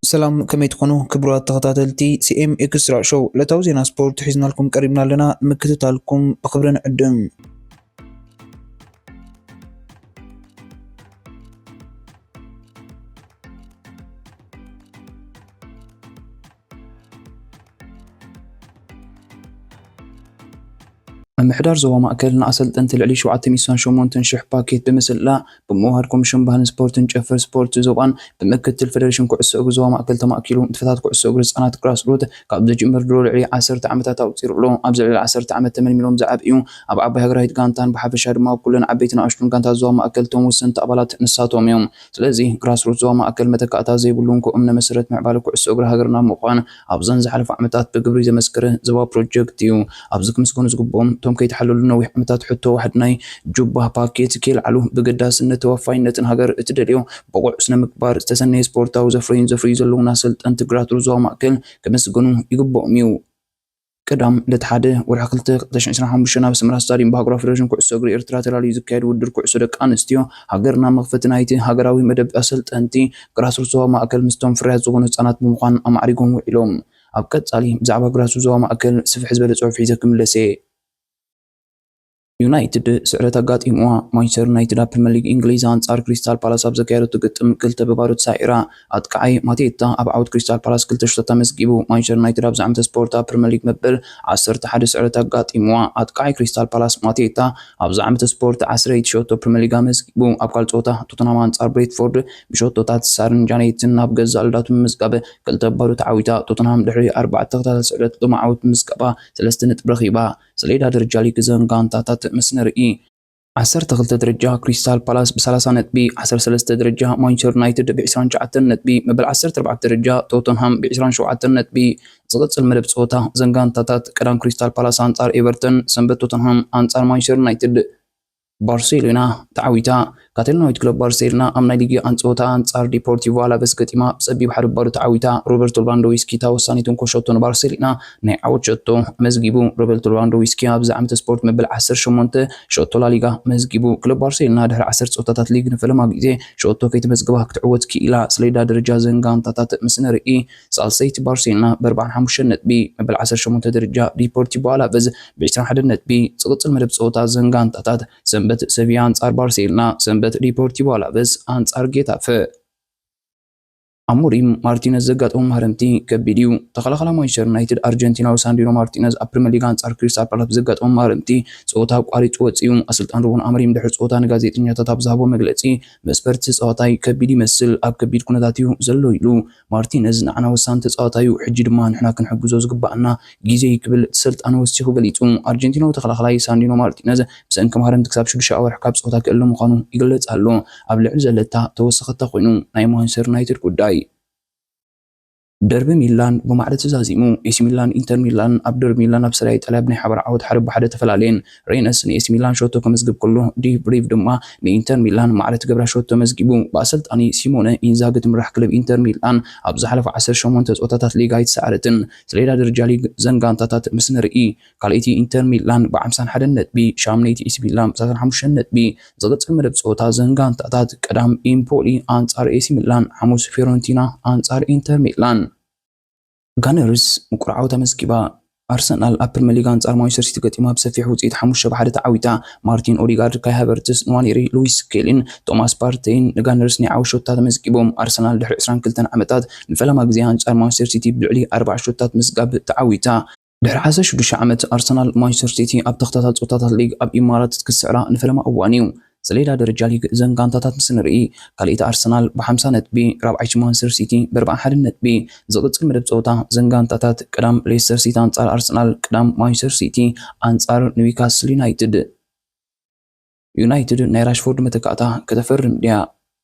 ሰላም፣ ከመይ ትኾኑ ክቡራት ተኸታተልቲ ሲ ኤም ኤክስትራ ሾው? ዕለታዊ ዜና ስፖርት ሒዝናልኩም ቀሪብና ኣለና። ንምክትታልኩም ብኽብሪ ንዕድም። ምምሕዳር ዞባ ማእከል ንኣሰልጠንቲ ልዕሊ ሸውዓተ ሚእቲ ሸሞንተ ሽሕ ፓኬት ብምስላዕ፣ ብምውሃድ ኮሚሽን ባህልን ስፖርትን ጨንፈር ስፖርት ዞባን ብምክትል ፌደሬሽን ኩዕሶ እግሪ ዞባ ማእከል ተማእኪሉ፣ ንጥፈታት ኩዕሶ እግሪ ህጻናት ግራስሩት ካብ ዝጅምር ድሮ ልዕሊ ዓሰርተ ዓመታት ኣቑጺሩ ኣሎ። ኣብዚ ልዕሊ ዓሰርተ ዓመት ተመልሚሎም ዝዓብዩ፣ ኣብ ዓባይ ሃገራዊት ጋንታን ብሓፈሻ ድማ ኣብ ኩለን ዓበይቲ ንኣሽቱን ጋንታት ዞባ ማእከል እቶም ወሰንቲ ኣባላት ንሳቶም እዮም። ስለዚ ግራስሩት ዞባ ማእከል መተካእታ ዘይብሉን ኮእምነ መሰረት ምዕባለ ኩዕሶ እግሪ ሃገርና ምዃን ኣብዘን ዝሓለፉ ዓመታት ብግብሪ ዘመስከረ ዞባ ፕሮጀክት እዩ። ኣብዚ ክምስገኑ ዝግብኦም እቶም ከይተሓለሉ ነዊሕ ዓመታት ሕቶ ዋሕድ ናይ ጁባ ፓኬት ከየልዓሉ ብገዳስነት ተወፋይነትን ሃገር እትደልዮ ብቑዕ ስነ ምግባር ዝተሰነየ ስፖርታዊ ዘፍረዩን ዘፍርዩ ዘለውን ኣሰልጠንቲ ግራስሩት ዞባ ማእከል ክምስገኑ ይግብኦም እዩ። ቀዳም ዕለት ሓደ ወርሒ ክልተ ክልተ ሺሕ ዕስራን ሓሙሽተን ኣብ ኣስመራ ስታድዩም ብሃገራዊ ፌደሬሽን ኩዕሶ እግሪ ኤርትራ ተላልዩ ዝካየድ ውድድር ኩዕሶ ደቂ ኣንስትዮ ሃገርና መኽፈቲ ናይቲ ሃገራዊ መደብ ኣሰልጠንቲ ግራስሩት ዞባ ማእከል ምስቶም ፍርያት ዝኾኑ ህጻናት ብምዃን ኣማዕሪጎም ውዒሎም። ኣብ ቀጻሊ ብዛዕባ ግራስሩት ዞባ ማእከል ስፍሕ ዝበለ ጽሑፍ ሒዘ ክምለስ እየ። ዩናይትድ ስዕረት ኣጋጢምዋ። ማንቸስተር ዩናይትድ ኣብ ፕሪምየር ሊግ እንግሊዝ ኣንጻር ክሪስታል ፓላስ ኣብ ዘካየደቶ ግጥም ክልተ ብባዶ ተሳዒራ። ኣጥቃዓይ ማቴታ ኣብ ዓወት ክሪስታል ፓላስ ክልተ ሸቶታት ኣመዝጊቡ። ማንቸስተር ዩናይትድ ኣብዚ ዓመተ ስፖርት ኣብ ፕሪምየር ሊግ መበል ዓሰርተ ሓደ ስዕረት ኣጋጢምዋ። ኣጥቃዓይ ክሪስታል ፓላስ ማቴታ ኣብዚ ዓመተ ስፖርት ዓሰርይቲ ሸቶ ፕሪምየር ሊግ ኣመዝጊቡ። ኣብ ካልእ ጸወታ ቶተንሃም ኣንጻር ብሬትፎርድ ብሸቶታት ሳርን ጃኔትን ናብ ገዛእ ልዳቱ ብምምዝጋብ ክልተ ባዶ ተዓዊታ። ቶተንሃም ድሕሪ ኣርባዕተ ተኸታታሊ ስዕረት ሎሚ ዓወት ብምምዝጋባ ሰለስተ ነጥቢ ረኺባ። ሰሌዳ ደረጃ ሊግ እዘን ጋንታታት ምስ ንርኢ፣ ዓሰርተ ክልተ ደረጃ ክሪስታል ፓላስ ብ ሰላሳ ነጥቢ፣ ዓሰርተ ሰለስተ ደረጃ ማንቸስተር ዩናይትድ ብ ዕስራን ትሽዓተን ነጥቢ፣ መበል ዓሰርተ ኣርባዕተ ደረጃ ቶተንሃም ብ ዕስራን ሸውዓተን ነጥቢ። ዝቕጽል መደብ ጸወታ እዘን ጋንታታት ቀዳም ክሪስታል ፓላስ ኣንጻር ኤቨርተን፣ ሰንበት ቶተንሃም ኣንጻር ማንቸስተር ዩናይትድ። ባርሴሎና ተዓዊታ። ካታሎናዊት ክለብ ባርሴሎና ኣብ ናይ ሊግ ኣን ጸወታ ኣንጻር ዲፖርቲቮ ኣላቨስ ገጢማ ብጸቢብ ሓደ ባዶ ተዓዊታ። ሮበርቶ ሌቫንዶውስኪ እታ ወሳኒት እንኮ ሸቶ ንባርሴሎና ናይ ዓወት ሸቶ ኣመዝጊቡ። ሮበርቶ ሌቫንዶውስኪ ኣብዚ ዓመተ ስፖርት መበል ዓሰርተ ሸሞንተ ሸቶ ላሊጋ መዝጊቡ። ክለብ ባርሴሎና ድሕሪ ዓሰርተ ጸወታታት ሊግ ንፈለማ ግዜ ሸቶ ከይተመዝግባ ክትዕወት ክኢላ። ሰሌዳ ደረጃ እዘን ጋንታታት ምስ ንርኢ፣ ሳልሰይቲ ባርሴሎና ብ ኣርባዓን ሓሙሽተን ነጥቢ፣ መበል ዓሰርተ ሸሞንተ ደረጃ ዲፖርቲቮ ኣላቨዝ ብ ዕስራን ሓደን ነጥቢ። ዝቕጽል መደብ ጸወታ እዘን ጋንታታት ሰንበት ሰቪያ ኣንጻር ባርሴሎና፣ ሰንበት ዲፖርቲቮ ኣላቨዝ ኣንጻር ጌታፈ። ኣሞሪም ማርቲነዝ ዘጋጠሞ ማህረምቲ ከቢድ እዩ። ተኸላኻላይ ማንቸስተር ዩናይትድ ኣርጀንቲናዊ ሳንዲሮ ማርቲነዝ ኣብ ፕሪምየር ሊግ ኣንጻር ክሪስታል ፓላስ ብዘጋጠሞ ማህረምቲ ጸወታ ኣቋሪጹ ወጺኡ። ኣሰልጣኒ ሩበን ኣሞሪም ድሕሪ ጸወታ ንጋዜጠኛታት ኣብ ዝሃቦ መግለጺ፣ መስፈርቲ ጸዋታይ ከቢድ ይመስል፣ ኣብ ከቢድ ኩነታት እዩ ዘሎ ኢሉ። ማርቲነዝ ንዓና ወሳኒ ተጻዋታይ እዩ፣ ሕጂ ድማ ንሕና ክንሕግዞ ዝግባኣና ግዜ እዩ ክብል እቲ ሰልጣኒ ወሲኹ ገሊጹ። ኣርጀንቲናዊ ተኸላኻላይ ሳንዲኖ ማርቲነዝ ብሰንኪ ማህረምቲ ክሳብ ሽዱሽተ ኣዋርሕ ካብ ጸወታ ክእለ ምዃኑ ይግለጽ ኣሎ። ኣብ ልዕሊ ዘለታ ተወሰኸታ ኮይኑ ናይ ማንቸስተር ዩናይትድ ጉዳይ። ደርቢ ሚላን ብማዕረ ተዛዚሙ። ኤሲ ሚላን ኢንተር ሚላን ኣብ ደርቢ ሚላን ኣብ ሰራይ ኢጣልያ ብናይ ሓባር ዓወት ሓደ ብሓደ ተፈላለየን። ሬነስ ንኤሲ ሚላን ሸቶ ከመዝግብ ከሎ፣ ዲ ብሪቭ ድማ ንኢንተር ሚላን ማዕረ ትገብራ ሸቶ መዝጊቡ። ብኣሰልጣኒ ሲሞነ ኢንዛጊ ትምራሕ ክለብ ኢንተር ሚላን ኣብ ዝሓለፉ ዓሰርተ ሸሞንተ ጸወታታት ሊግ ኣይተሳዕረትን። ሰሌዳ ደረጃ ሊግ ዘን ጋንታታት ምስ ንርኢ፣ ካልኣይቲ ኢንተር ሚላን ብሓምሳን ሓደን ነጥቢ፣ ሻምነይቲ ኤሲ ሚላን ብሰላሳን ሓሙሽተን ነጥቢ። ዝቕጽል መደብ ጸወታ ዘን ጋንታታት፣ ቀዳም ኢምፖሊ ኣንጻር ኤሲ ሚላን፣ ሓሙስ ፊዮረንቲና ኣንጻር ኢንተር ሚላን። ጋነርስ ምቁር ዓወት ኣመዝጊባ። ኣርሰናል ኣብ ፕሪምየር ሊግ ኣንጻር ማንቸስተር ሲቲ ገጢማ ብሰፊሕ ውጽኢት ሓሙሽተ ብሓደ ተዓዊታ። ማርቲን ኦዲጋርድ፣ ካይ ሃቨርትስ፣ ንዋኔሪ፣ ሉዊስ ስኬሊን ቶማስ ፓርቴይን ንጋነርስ ናይ ዓወት ሸቶታት ኣመዝጊቦም። ኣርሰናል ድሕሪ ዕስራን ክልተን ዓመታት ንፈለማ ግዜ ኣንጻር ማንቸስተር ሲቲ ብልዕሊ ኣርባዓ ሸቶታት ምስጋብ ተዓዊታ። ድሕሪ ዓሰርተ ሽዱሽተ ዓመት ኣርሰናል ማንቸስተር ሲቲ ኣብ ተኸታታሊ ጸወታታት ሊግ ኣብ ኢማራት ክትስዕራ ንፈለማ እዋን እዩ። ሰሌዳ ደረጃ ሊግ እዘን ጋንታታት ምስ ንርኢ፣ ካልኣይቲ ኣርሰናል ብሓምሳ ነጥቢ፣ ራብዓይቲ ማንቸስተር ሲቲ ብኣርብዓን ሓደን ነጥቢ። ዝቕጽል መደብ ጸወታ እዘን ጋንታታት፣ ቀዳም ሌስተር ሲቲ ኣንጻር ኣርሰናል፣ ቀዳም ማንቸስተር ሲቲ ኣንጻር ኒውካስል ዩናይትድ። ዩናይትድ ናይ ራሽፎርድ መተካእታ ከተፈርም ድያ?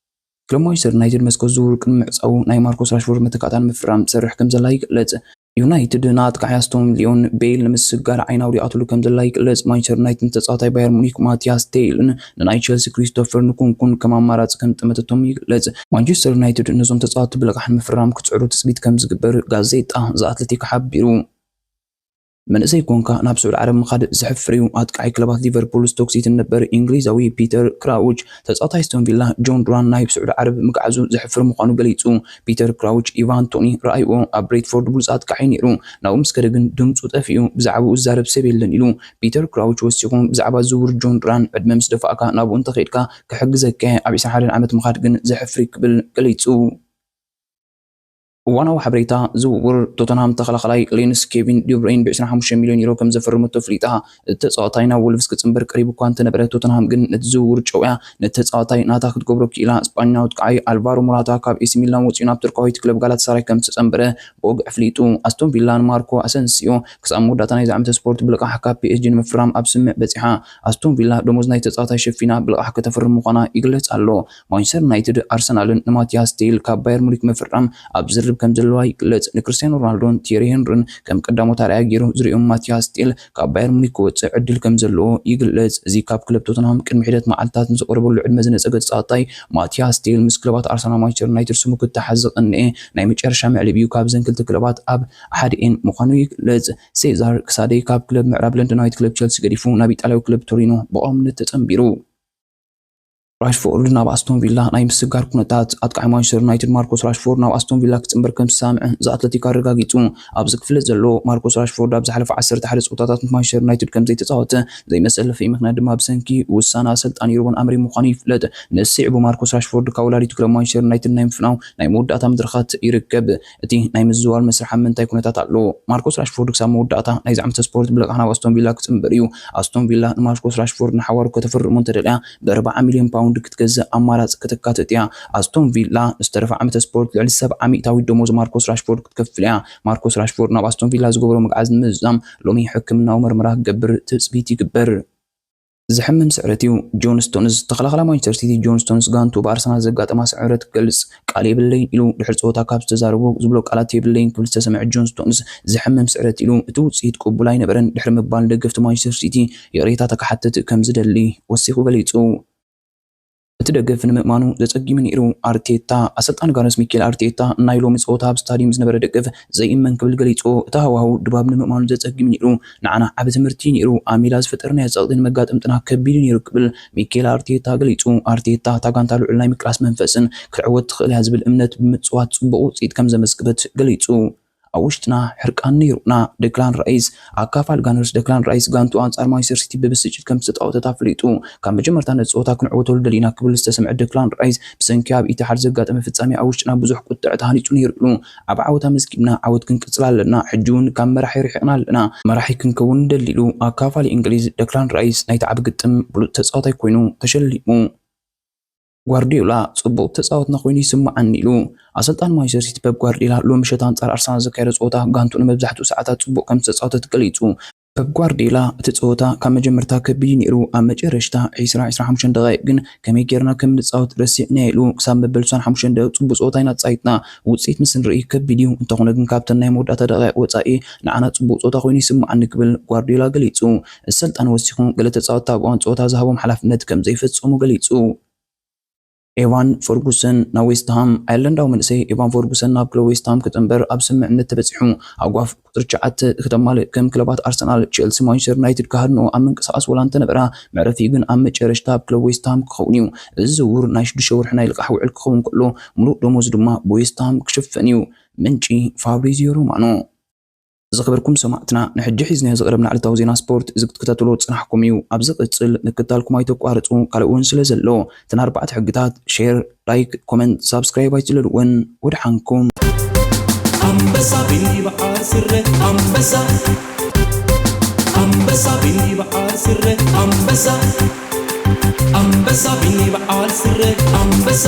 ክለብ ማንቸስተር ዩናይትድ መስኮት ዝውውር ቅድሚ ምዕጻዉ ናይ ማርኮስ ራሽፎርድ መተካእታ ንምፍራም ትሰርሕ ከም ዘላ ይግለጽ። ዩናይትድ ንኣጥቃዓይ ኣስቶን ሊዮን ቤይል ንምስግጋር ዓይና ኣውዲቓትሉ ከም ዘላ ይግለጽ። ማንቸስተር ዩናይትድ ንተጻዋታይ ባየር ሙኒክ ማቲያስ ቴይልን ንናይ ቸልሲ ክሪስቶፈር ንኩንኩን ከም ኣማራጺ ከም ዝጠመተቶም ይግለጽ። ማንቸስተር ዩናይትድ ነዞም ተጻወትቲ ብልቓሕ ንምፍራም ክጽዕሩ ትጽቢት ከም ዝግበር ጋዜጣ ዘ ኣትሌቲክ ሓቢሩ። መንእሰይ ኮንካ ናብ ስዑዲ ዓረብ ምኻድ ዘሕፍር እዩ። ኣጥቃዓይ ክለባት ሊቨርፑል፣ ስቶክ ሲቲን ነበር እንግሊዛዊ ፒተር ክራውች፣ ተጻዋታይ ኣስቶን ቪላ ጆን ዱራን ናብ ስዑዲ ዓረብ ምግዓዙ ዘሕፍር ምዃኑ ገሊጹ። ፒተር ክራውች፣ ኢቫን ቶኒ ረኣይዎ፣ ኣብ ብሬትፎርድ ብሉጽ ኣጥቃዓይ ነይሩ፣ ናብኡ ምስ ከደ ግን ድምጹ ጠፊኡ፣ ብዛዕባኡ ዝዛረብ ሰብ የለን ኢሉ። ፒተር ክራውች ወሲኹ ብዛዕባ ዝውውር ጆን ዱራን፣ ዕድመ ምስ ደፋእካ ናብኡ እንተኸይድካ ክሕግዘካ እየ፣ ኣብ ዕስራን ሓደን ዓመት ምኻድ ግን ዘሕፍር እዩ ክብል ገሊጹ። እዋናዊ ሓበሬታ ዝውውር። ቶተንሃም ተኸላኻላይ ሊንስ ኬቪን ዲብሬይን ብ ዕስራን ሓሙሽተን ሚልዮን ዩሮ ከም ዘፈረመቶ ኣፍሊጣ። እቲ ተጻዋታይ ናብ ወልቭስ ክጽንበር ቀሪቡ እኳ እንተነበረ፣ ቶተንሃም ግን ነቲ ዝውውር ጨውያ ነቲ ተጻዋታይ ናታ ክትገብሮ ክኢላ። ስጳኛዊ ኣጥቃዓይ ኣልቫሮ ሞራታ ካብ ኤሲ ሚላን ወጺኡ ናብ ቱርካዊት ክለብ ጋላታሳራይ ከም ዝተጸንበረ ብወግዒ ኣፍሊጡ። ኣስቶን ቪላ ንማርኮ ኣሰንሲዮ ክሳብ መወዳእታ ናይዚ ዓመተ ስፖርት ብልቓሕ ካብ ፒኤስጂ ንምፍራም ኣብ ስምምዕ በጺሓ። ኣስቶን ቪላ ደሞዝ ናይ ተጻዋታይ ሸፊና ብልቓሕ ከተፍርም ምዃና ይግለጽ ኣሎ። ማንቸስተር ዩናይትድ፣ ኣርሰናልን ንማቲያስ ቴል ካብ ባየር ሙኒክ ምፍራም ኣብ ዝርርብ ከም ዘለዋ ይግለጽ። ንክርስቲያኖ ሮናልዶን ቲየሪ ሄንሪን ከም ቀዳሞት ኣርኣያ ገይሩ ዝርእዮም ማቲያስ ቴል ካብ ባየር ሙኒክ ክወጽእ ዕድል ከም ዘለዎ ይግለጽ። እዚ ካብ ክለብ ቶተንሃም ቅድሚ ሒደት መዓልትታት ንዝቐረበሉ ዕድመ ዝነጸገ ተጻዋታይ ማቲያስ ቴል ምስ ክለባት ኣርሰናል፣ ማንቸስተር ዩናይትድ ስሙ ክተሓዝ ዝቐንኤ ናይ መጨረሻ መዕለቢኡ ካብዘን ክልተ ክለባት ኣብ ሓደኤን ምዃኑ ይግለጽ። ሴዛር ክሳደይ ካብ ክለብ ምዕራብ ለንደናዊት ክለብ ቸልሲ ገዲፉ ናብ ኢጣልያዊ ክለብ ቶሪኖ ብቋምነት ተጸንቢሩ። ራሽፎርድ ናብ ኣስቶን ቪላ ናይ ምስጋር ኩነታት። ኣጥቃዓይ ማንቸስተር ዩናይትድ ማርኮስ ራሽፎርድ ናብ ኣስቶን ቪላ ክጽንበር ከም ዝሰማምዐ ዘ ኣትለቲክ ኣረጋጊጹ። ኣብዚ ክፍለጥ ዘሎ፣ ማርኮስ ራሽፎርድ ኣብ ዝሓለፈ ዓሰርተ ሓደ ጸወታታት ምስ ማንቸስተር ዩናይትድ ከም ዘይተጻወተ፣ ዘይመሰለፊ ምኽንያት ድማ ብሰንኪ ውሳነ ኣሰልጣኒ ሩበን ኣሞሪም ምዃኑ ይፍለጥ። ንሱ ስዒቡ ማርኮስ ራሽፎርድ ካብ ወላዲቱ ክለብ ማንቸስተር ዩናይትድ ናይ ምፍናው ናይ መወዳእታ መድረኻት ይርከብ። እቲ ናይ ምዝዋር መስርሕ ኣብ ምንታይ ኩነታት ኣሎ? ማርኮስ ራሽፎርድ ክሳብ መወዳእታ ናይዚ ዓመተ ስፖርት ብልቓሕ ናብ ኣስቶን ቪላ ክጽንበር እዩ። ኣስቶን ቪላ ንማርኮስ ራሽፎርድ ንሓዋሩ ከተፈርሞ እንተደልያ፣ ብኣርብዓ ሚልዮን ፓውንድ ክትገዝእ ኣማራጺ ከተካትት እያ። ኣስቶን ቪላ ንዝተረፈ ዓመተ ስፖርት ልዕሊ ሰብዓ ሚእታዊት ደሞዝ ማርኮስ ራሽፎርድ ክትከፍል እያ። ማርኮስ ራሽፎርድ ናብ ኣስቶን ቪላ ዝገበሮ ምግዓዝ ንምዝዛም ሎሚ ሕክምናዊ መርመራ ክገብር ትጽቢት ይግበር። ዝሕምም ስዕረት እዩ። ጆን ስቶንስ። ተኸላኻላይ ማንቸስተር ሲቲ ጆን ስቶንስ፣ ጋንቱ ብኣርሰናል ዘጋጠማ ስዕረት ክገልጽ ቃል የብለይን ኢሉ። ድሕሪ ጸወታ ካብ ዝተዛረቦ ዝብሎ ቃላት የብለይን ክብል ዝተሰምዐ ጆን ስቶንስ፣ ዝሕምም ስዕረት ኢሉ፣ እቲ ውጽኢት ቅቡል ኣይነበረን ድሕሪ ምባል፣ ደገፍቲ ማንቸስተር ሲቲ ይቕሬታ ተክሓትት ከም ዝደሊ ወሲኹ ገሊጹ። እቲ ደገፍ ንምእማኑ ዘጸጊሙ ነይሩ። ኣርቴታ። ኣሰልጣኒ ጋነርስ ሚኬል ኣርቴታ፣ ናይ ሎሚ ጸወታ ኣብ ስታድዩም ዝነበረ ደገፍ ዘይእመን ክብል ገሊጹ። እቲ ሃዋህው ድባብ ንምእማኑ ዘጸጊሙ ነይሩ። ንዓና ዓቢ ትምህርቲ እዩ ነይሩ። ኣብ ሜዳ ዝፈጠርናዮ ጸቕጢ ንመጋጥምትና ከቢድ እዩ ነይሩ ክብል ሚኬል ኣርቴታ ገሊጹ። ኣርቴታ፣ እታ ጋንታ ልዑል ናይ ምቅላስ መንፈስን ክትዕወት ትኽእል እያ ዝብል እምነት ብምጽዋት ጽቡቕ ውጽኢት ከም ዘመዝገበት ገሊጹ። ኣብ ውሽጥና ሕርቃን ነይሩና። ደክላን ራይስ። ኣካፋሊ ጋነርስ ደክላን ራይስ፣ ጋንቱ ኣንጻር ማንቸስተር ሲቲ ብብስጭት ከም ዝተጻወተት ኣፍሊጡ። ካብ መጀመርታ ነቲ ጸወታ ክንዕወተሉ ደሊና ክብል ዝተሰምዐ ደክላን ራይስ፣ ብሰንኪ ኣብ ኢትሓድ ዘጋጠመ ፍጻሜ ኣብ ውሽጥና ብዙሕ ቁጥዐ ተሃኒጹ ነይሩ ኢሉ። ኣብ ዓወት ኣመዝጊብና፣ ዓወት ክንቅጽል ኣለና። ሕጂ እውን ካብ መራሒ ርሒቕና ኣለና። መራሒ ክንከውን ንደሊ ኢሉ። ኣካፋሊ እንግሊዝ ደክላን ራይስ ናይቲ ዓቢ ግጥም ብሉጽ ተጻዋታይ ኮይኑ ተሸሊሙ። ጓርዲዮላ፣ ጽቡቕ ተጻወትና ኮይኑ ይስምዓኒ ኢሉ። ኣሰልጣኒ ማንቸስተር ሲቲ ፔፕ ጓርዲዮላ ሎሚ ምሸት ኣንጻር ኣርሰናል ዘካየዶ ጸወታ ጋንቱ ንመብዛሕትኡ ሰዓታት ጽቡቕ ከም ዝተጻወተት ገሊጹ። ፔፕ ጓርዲዮላ፣ እቲ ጸወታ ካብ መጀመርታ ከቢድ እዩ ነይሩ፣ ኣብ መጨረሽታ ዒስራ ዒስራን ሓሙሽተን ደቓይቕ ግን ከመይ ጌርና ከም ንጻወት ረሲዕናዮ ኢሉ። ክሳብ መበል ስሳን ሓሙሽተን ደቂቕ ጽቡቕ ጸወታ ኢና ተጻዊትና። ውጽኢት ምስ ንርኢ ከቢድ እዩ፣ እንተኾነ ግን ካብተን ናይ መወዳእታ ደቓይቕ ወጻኢ ንዓና ጽቡቕ ጸወታ ኮይኑ ይስምዓኒ ክብል ጓርዲዮላ ገሊጹ። እዚ ሰልጣን ወሲኹ፣ ገለ ተጻወትቲ ኣብ እዋን ጸወታ ዝሃቦም ሓላፍነት ከም ዘይፈጸሙ ገሊጹ። ኤቫን ፈርጉሰን ናብ ዌስትሃም። ኣየርላንዳዊ መንእሰይ ኤቫን ፈርጉሰን ናብ ክለብ ዌስትሃም ክጥንበር ኣብ ስምምዕነት ተበጺሑ። ኣጓፍ ቁጽሪ ትሽዓተ ከተማልእ ከም ክለባት ኣርሰናል፣ ቸልሲ፣ ማንቸስተር ዩናይትድ ክሃድንኦ ኣብ ምንቅስቓስ ወላ እንተነበራ፣ መዕረፊኡ ግን ኣብ መጨረሽታ ኣብ ክለብ ዌስትሃም ክኸውን እዩ። እዚ ዝውውር ናይ ሽዱሽተ ወርሒ ናይ ልቓሕ ውዕል ክኸውን ከሎ፣ ምሉእ ደሞዝ ድማ ብዌስትሃም ክሽፈን እዩ። ምንጪ ፋብሪዚዮ ሮማኖ። ዝኸበርኩም ሰማዕትና፣ ንሕጂ ሒዝናዮ ዝቐረብና ዕለታዊ ዜና ስፖርት እዚ ክትከታተልዎ ዝጸናሕኩም እዩ። ኣብ ዝቕጽል ምክትታልኩም ኣይተቋርጹ፣ ካልእ እውን ስለ ዘሎ። እተን ኣርባዕተ ሕግታት፣ ሼር፣ ላይክ፣ ኮመንት፣ ሳብስክራይብ ኣይትለልወን። ወድሓንኩም። ኣንበሳ ቢኒ በዓል ስረ ኣንበሳ፣ ኣንበሳ ቢኒ በዓል ስረ ኣንበሳ፣ ኣንበሳ ቢኒ በዓል ስረ ኣንበሳ።